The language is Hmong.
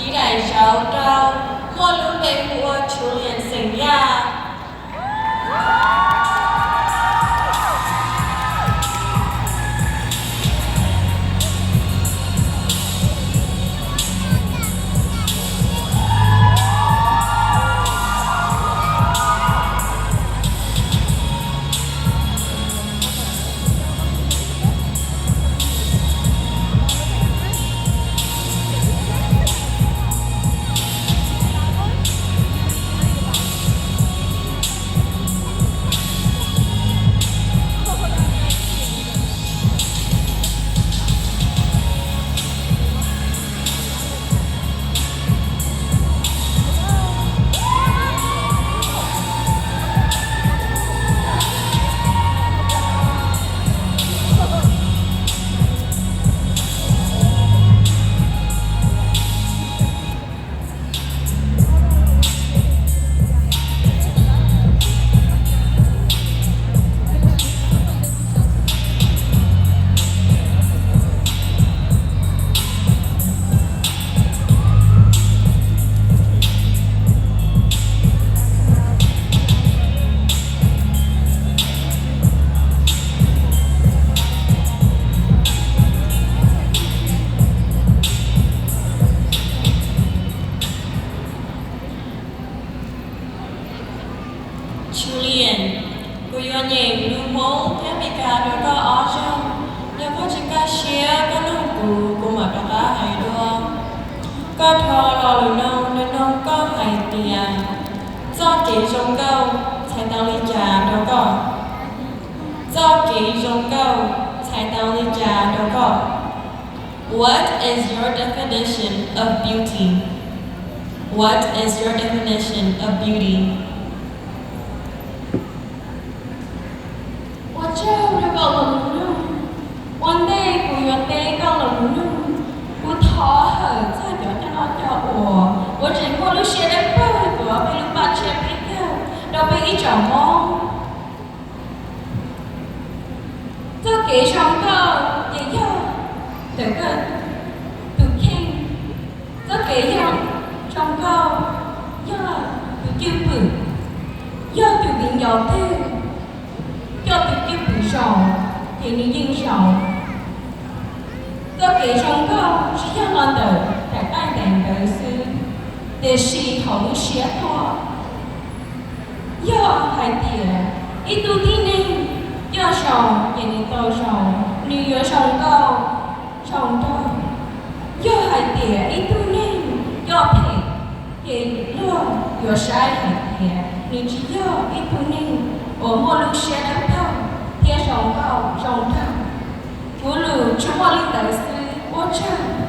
Ib daim zauv rau muaj lub npe hu ua Julian xeem Yaj. Julian, kuv yuav nyeem lus Hmoob thiab Meskas rau koj ob zaug. Yog koj tsis nkag siab koj nug kuv, kuv mam rov qab hais dua. Koj rho lo lus no nug koj hais tias, txoj kev zoo nkauj txhais tau li cas rau koj? Txoj kev zoo nkauj txhais tau li cas rau koj? What is your definition of beauty? What is your definition of beauty? Ua tsaug rau koj los mus nug. Ua ntej kuv yuav teb koj los mus nug, kuv thov hawm txog cov coj noj coj ua uas tseem muaj lub siab dawb paug tuav peb lub paj tshiab peb kawg rau peb ib tsoom Hmoob. Txoj kev zoo nkauj ces yog ntawm koj tus kheej. Txoj kev zoo nkauj yog tus cwj pwm, yog tus viv ncaus twg coj tus cwj pwm zoo ces nws yeej zoo. Txoj kev zoo nkauj tsis yog los ntawm daim txhais ntawv xwb, tiam sis hauv lub siab tuaj. Yog hais tias ib tug tib neeg coj zoo ces nws tau zoo, nws yuav zoo nkauj zoo nraug. Yog hais tias ib tug neeg coj phem ces luag yuav saib hais tias nws tsis yog ib tug neeg uas muaj lub siab dawb paug thiab zoo nkauj zoo nraug. Kuv lus tsuas muaj li ntawd xwb, ua tsaug.